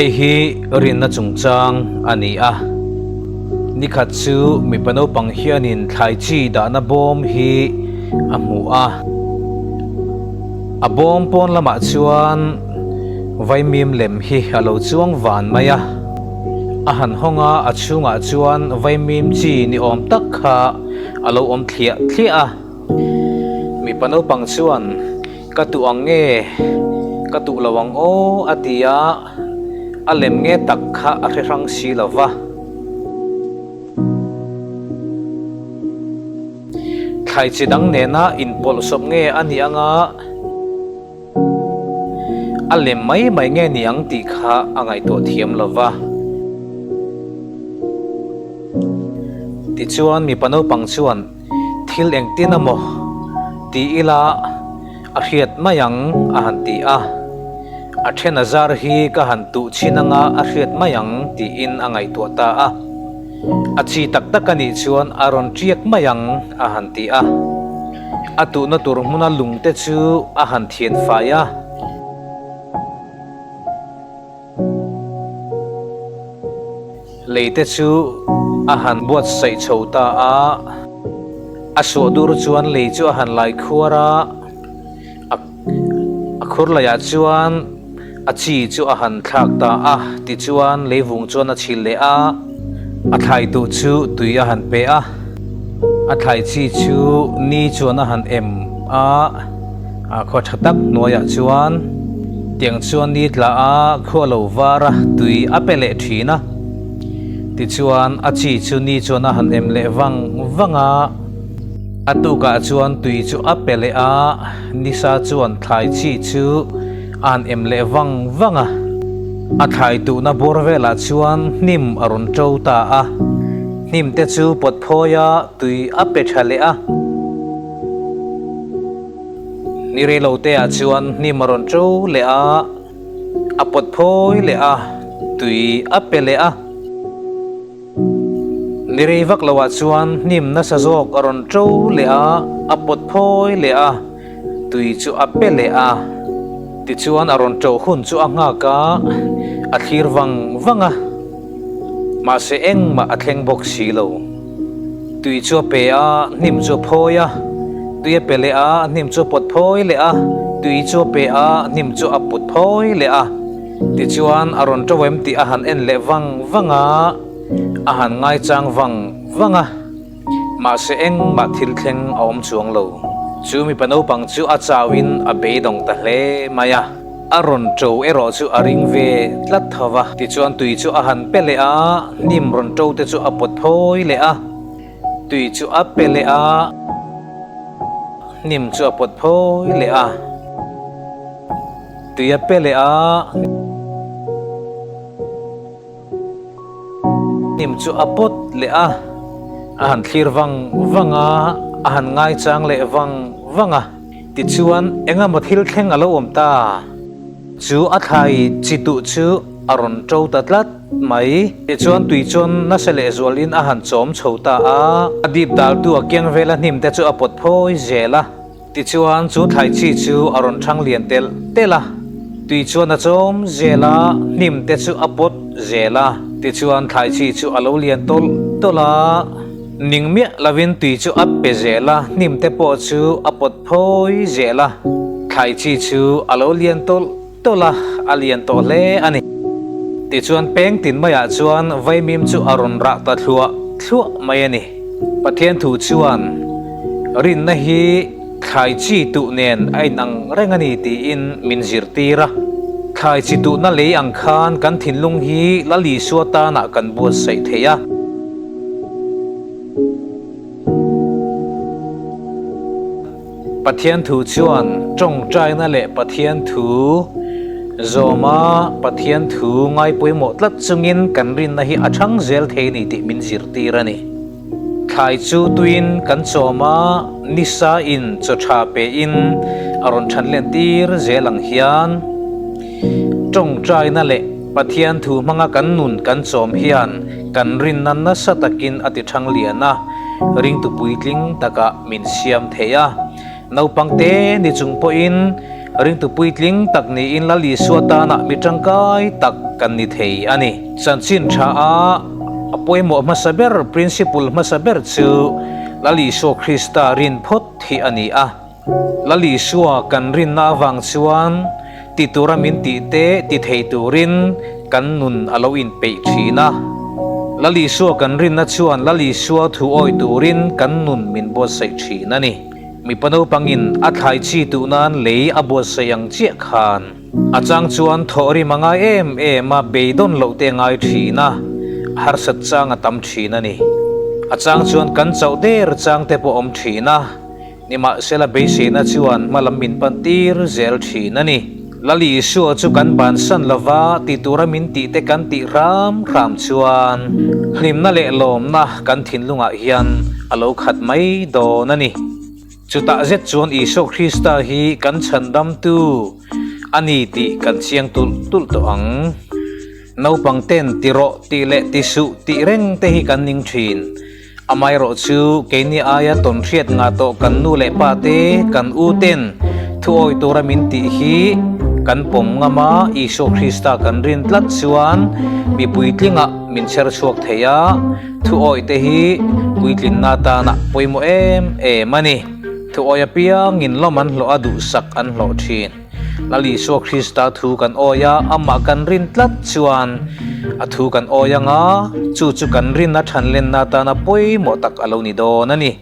Hei hi rinna chungchang a ni a. Nikhat chu mipa naupang hianin thlai chi dahna bawm hi a hmu a. A bawm pawn lamah chuan vaimim lem hi a lo chuang van mai a. A han hawng a, a chhungah chuan vaimim chi ni awm tak kha a lo awm thliah thliah a. Mipa naupang chuan Ka tuh ang nge? Ka tuh lo ang aw a ti a, a lem nge tak kha a hre hrang si lo va. Thlai chi dang nena inpawlhsawp nge a nih anga a lem mai mai nge ni ang tih kha a ngaihtuah thiam lo va. Tichuan mipa naupang chuan thil engtin a maw ti ila a hriat mai ang a han ti a, a then a zar hi ka han tuh chhin anga a hriat mai ang tiin a ngaihtuah ta a. A chi tak tak a nih chuan a rawn tiak mai ang a han ti a. A tuhna tur hmuna lungte chu a han thian fai a. Leite chu a han buatsaih chho ta a. A suah dur chuan lei chu a han lai khuar a. A khur laiah chuan a chi chu a han thlak ta a, tichuan leivung chuan a chhil leh a, a thlai tuh chu tui a han pe a, a thlai chi chu ni chuan a han em a, a khua tha tak hnuaiah chuan tiang chuan ni tla a, khua lo var a, tui a pe leh thin a, tichuan a chi chu ni chuan a han em leh vang vang a. A tukah chuan tui chu a pe leh a, nisa chuan thlai chi chu a han em leh vang vang a. A thlai tuhna bawr velah chuan hnim a rawn ṭo ta a, hnim te chu pawt phawi a, tui a pe ṭha leh a. Ni reilo te ah chuan hnim a rawn ṭo leh a, a pawt phawi leh a, tui a pe leh a. Ni rei vak loah chuan hnim nasa zawk a rawn ṭo leh a, a pawt phawi leh a, tui chu a pe leh a. Tichuan a rawn ṭo hun chu a nghak a, a thlir vang vang a. Mahse engmah a thleng bawk si lo. Tui chu a pe a, hnim chu a phawi a, tui a pe leh a, hnim chu a pawt phawi leh a, tui chu a pe a, hnim chu a put phawi leh a. Tichuan a rawn ṭo em tih a han en leh vang vang a, a han ngaichang vang vang a, mahse engmah thil thleng a awm chuang lo. Chu mipa naupang chu a chauhin a beidawng ta hle mai a, a rawn ṭo erawh chu a ring ve tlat tho va. Tichuan tui chu a han pe leh a, hnim rawn ṭo te chu a pawt phawi leh a, tui chu a pe leh a, hnim chu a pawt phawi leh a. Tui a pe leh a, hnim chu a pawt leh a, a han thlir vang vang a, a han ngaichang leh vang vang a. Tichuan engemaw thil thleng a lo awm ta. Chu a thlai chi tuh chu a rawn ṭo ta tlat mai. Tichuan tui chuan nasa lehzualin a han chawm chho ta a, a dip daltu a kiang vela hnim te chu a pawt phawi zel a. Tichuan chu thlai chi chu a rawn thang lian telh telh a, tui chuan a chawm zel a, hnim te chu a pawt zel a. Tichuan thlai chi chu a lo lian tawlh tawlh a, ning miah lovin tui chu a pe zel a, hnim te pawh chu a pawt phawi zel a, thlai chi chu a lo lian tawlh tawlh a, a lian tawh hle a ni. Tichuan peng tin maiah chuan vaimim chu a rawn rah ta thluah thluah mai a ni. Pathian thu chuan rinna hi thlai chi tuh nen a inang reng a ni tiin min zirtir a. Thlai chi tuhna lei ang khan kan thinlung hi Lal Isua tanah kan buatsaih thei a. Pathian thu chuan tawngtaina leh Pathian thu zawma Pathian thu ngai pawimawh tlat chungin kan rinna hi a chhang zel thei a ni tih min zirtir a ni. Thlai chu tuin kan chawm a, nisa in chaw tha pein a rawn than len tir zel ang hian tawngtaina leh Pathian thu hmanga kan nun kan chawm hian kan rinna nasa takin a ti thang lian a, ringtu puitling takah min siam thei a. Naupang te ni chung pawhin Ringtu puitling tak niin Lal Isua tana mi tangkai tak kan ni thei a ni. Chanchin tha a a pawimawh hmasa ber, principle hmasa ber chu Lal Isua Krista rin phawt hi a ni a. Lal Isua kan rinna avang chuan ti tura min tih te ti thei turin kan nun a lo inpeih thin a. Lal Isua kan rinna chuan Lal Isua thu awih turin kan nun min buatsaih thin a ni. Mipa naupangin a thlai chi tuh nan lei a buatsaih ang chiah khan a chang chuan thawh rim a ngai em em a, beidawn loh te a ngai thin a, harsat chang a tam thin a ni. A chang chuan kan chauh der chang te pawh a awm thin a, nimahsela beiseina chuan hma lam min pan tir zel thin a ni. Lal Isua chu kan bansan lova ti tura min tih te kan tih hram hram chuan hlimna leh lawmna kan thinlungah hian a lo khat mai dawn a ni. Chutah zet chuan Isua Krista hi kan chhandamtu a ni tih kan chiang tulh tulh tawh ang. Naupang ten ti rawh tih leh ti suh tih reng te hi kan ning thin. Amaherawh chu keini aia tawnhriat ngah tawh kan nu leh pa te, kan u ten thuawi tura min tih hi kan pawm ngam a, Isua Krista kan rin tlat chuan mi puitlingah min chher chhuak thei a, thuawi te hi puitlinna atana pawimawh em em a ni. Thuawi apiangin lawm an hlawh a, duhsak an hlawh thin. Lal Isua Krista thu kan awi a, amah kan rin tlat chuan a thu kan awi ang a, chu chu kan rinna thanlenna atana pawimawh tak a lo ni dawn a ni.